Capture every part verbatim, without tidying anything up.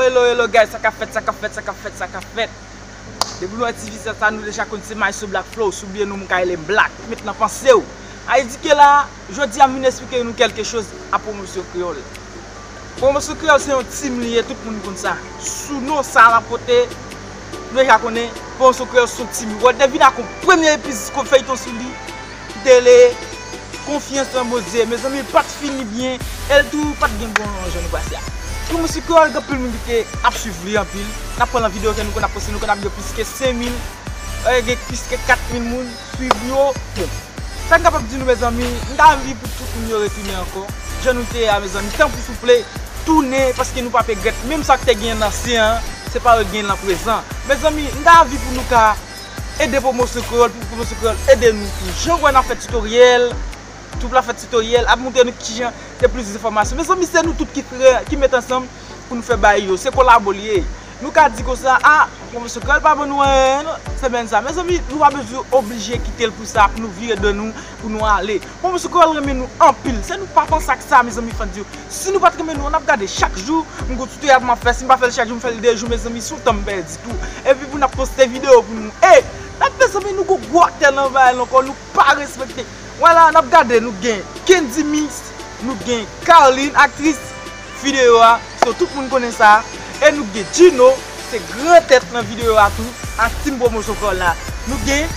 Hello, hello, guys, sa k ap fèt, sa k ap fèt, sa k ap fèt, sa k ap fèt? Depi nou wè ti vizaj sa, nou deja konn se Maestro Black Flow, si w bliye non m, Kaylem Black, met nan panse w. Sa vle di ke la, jodi a, m vin eksplike nou kèlke choz a Pwomosyon Kreyòl. Pwomosyon Kreyòl se yon team li ye, tout moun konn sa. Sou non sa l ap pote, nou deja konnen, Pwomosyon Kreyòl se yon team. Wòdè vin ak yon premye epizòd feyton sou li, ki te rele Konfyans an Bondye. Mezanmi, li pa t fini byen, e l tou pa t gen bon jan nou pase a. Pwomosyon Kreyòl, gen anpil moun ki te ap swiv li anpil. N ap pran nan videyo ke nou konn ap poste, nou konn ap gen plis ke senk mil, e, gen plis ke kat mil moun swiv yo. Bon, sa m kapab di nou, mezanmi, m ta anvi pou tout moun yo retounen ankò. Jan nou te ye a, mezanmi, tanpri souple, tounen, paske nou p ap regrèt. Menm sa k te gen nan ansyen an, se pa yo k gen nan prezan. Mezanmi, m ta anvi pou nou ka ede Pwomosyon Kreyòl, pou Pwomosyon Kreyòl ede nou tou. Jan w wè n ap fè titoryèl, twoup la fè titoryèl, ap montre nou kijan gen plis enfòmasyon. Mezanmi, se nou tout ki frè, ki met ansanm pou nou fè bagay yo. Se kolabo li ye. Nou ka di konsa, a, Pwomosyon Kreyòl pa ban nou anyen, non, semèn sa. Mezanmi, nou pa bezwen oblije kite l pou sa, pou nou vire do nou, pou nou ale. Pwomosyon Kreyòl renmen nou anpil. Se nou pa panse ak sa, mezanmi, fan yo. Si nou pa t renmen nou, n ap gade chak jou. M gon titoryèl m ap fè, si m pa fè l chak jou, m fè l de jou, mezanmi, se yon tan m pèdi tou. Epi pou n ap poste videyo pou nou. E, n ap, mezanmi, nou gon gwo aktè nan bagay la ankò, nou pa respekte. Vwala, n ap gade, nou gen Kendy Mix, nou gen Carline, aktris videyo a, so tout moun konnen sa, e nou gen Gino, se gran tèt nan videyo a tou, ak team Pwomosyon Kreyòl la. Nou gen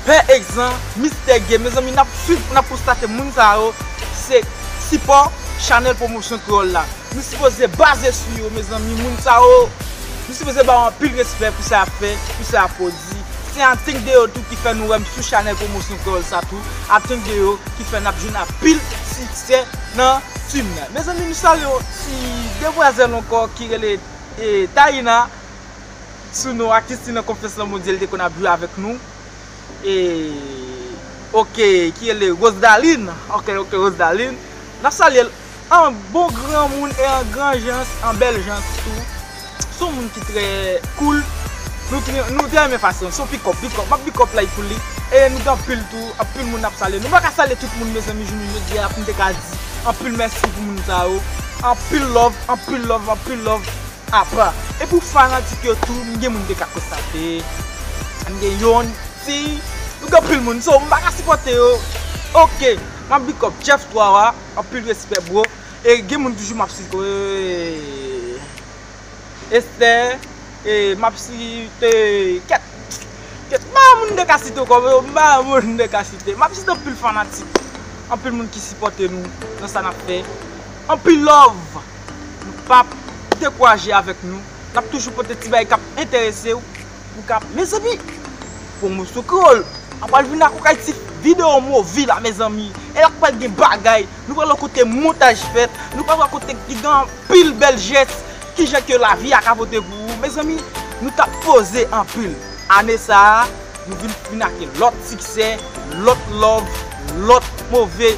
Pè Egzan, Mistè Game, mezanmi, n ap swiv, n ap konstate moun sa yo, se sipò chanèl Pwomosyon Kreyòl la. Nou sipoze baze sou yo, mezanmi, moun sa yo, nou sipoze ba yo anpil respè pou sa y ap fè, pou sa y ap pwodui. Se atann de yo tou ki fè nou wè m sou chanèl Pwomosyon Kreyòl sa tou, atann de yo ki fè n ap jwenn anpil siksè nan team nan. Mezanmi, nou salye yon ti demwazèl ankò ki rele, e, Taina, sou non aktris li nan Konfyans lan Bondye, li te konn ap jwe avèk nou. E, oke, ki rele Rosedaline. Oke, oke, Rosedaline. N ap salye l an bon granmoun e an gran jans, an bèl jans tou. Se yon moun ki trè cool. Nou trè, nou trè renmen fason. Se yon pikòp, pikòp. M ap pikòp like pou li. E nou gen anpil tou, anpil moun ap salye. Nou pa ka salye tout moun, mezanmi, jounen jodi a, pou n te ka di anpil mèsi pou moun sa yo. Anpil love, anpil love, anpil love. Apa. E pou fanatik yo tou, m gen moun te ka konstate. M gen yon, si, nou gen anpil moun, so, m pa ka sipòte yo. Oke, m ap big up Jeff twa a, anpil respè, bro. E gen moun toujou m ap site, Esther, e m ap site, kèt, kèt, m pa moun de ka site ankò, m pa moun de ka site. M ap site anpil fanatik, anpil moun ki sipòte nou nan sa n ap fè. Anpil love, nou p ap dekouraje avèk nou. N ap toujou pote ti bagay k ap enterese w. Ou ka, mezanmi, Pwomosyon Kreyòl, a pral vin ak yon kay ti videyo move la, mezanmi. E la pral gen bagay, nou pral wè kote montaj fèt, nou pral wè kote ki gen anpil bèl jès, kijan ke lavi a ka pote pou ou. Mezanmi, nou t ap poze anpil. Ane sa a, nou vin, vin ak lòt siksè, lòt love, lòt move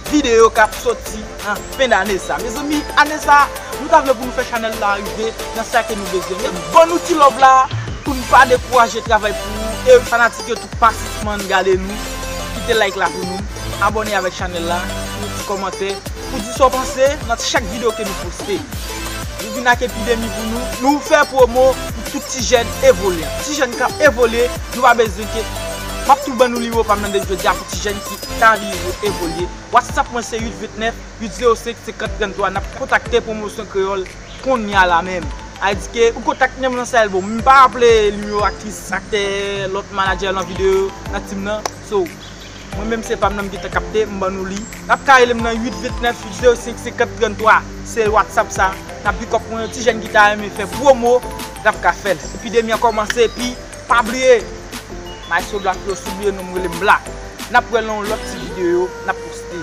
videyo k ap soti an fen dane sa. Mezanmi, ane sa, nou ta vle pou nou fè chanèl la rive nan sa ke nou bezwen. Men ban nou ti love la, pou n pa dekouraje travay pou ou. E fanatik yo tou, pa sispann gade nou. Kite like la pou nou. Abòne avèk chanèl la. Yon ti kòmantè pou di sa w panse nan chak videyo ke nou poste. Nou vin ak epidemi pou nou. Nou fè pwomo pou tout ti jèn evolyan. Ti jèn k ap evolye, nou pa bezwen ke, m ap tou ban nou nimewo pa m nan depi jodi a pou ti jèn ki ta anvi evolye. WhatsApp mwen se uit vennèf uit zewo senk senkant tranntwa. N ap kontakte Pwomosyon Kreyòl kounye a la menm. A di ke ou kontakte m nan sèl bon. M pa aple nimewo aktris, aktè, lòt manadjè nan videyo, nan team nan. So, mwen menm se pa m nan m gentan kapte, m ban nou li. N ap ka rele m nan uit vennèf uit zewo senk senkant tranntwa. Se WhatsApp sa. N ap big up mwen, yon ti jèn ki ta renmen fè pwomo, n ap ka fè l. Epidemi an kòmanse, epi pa bliye, Maestro Black Flow, si w bliye non m, rele m Black. N ap wè l nan yon lòt ti videyo n ap poste.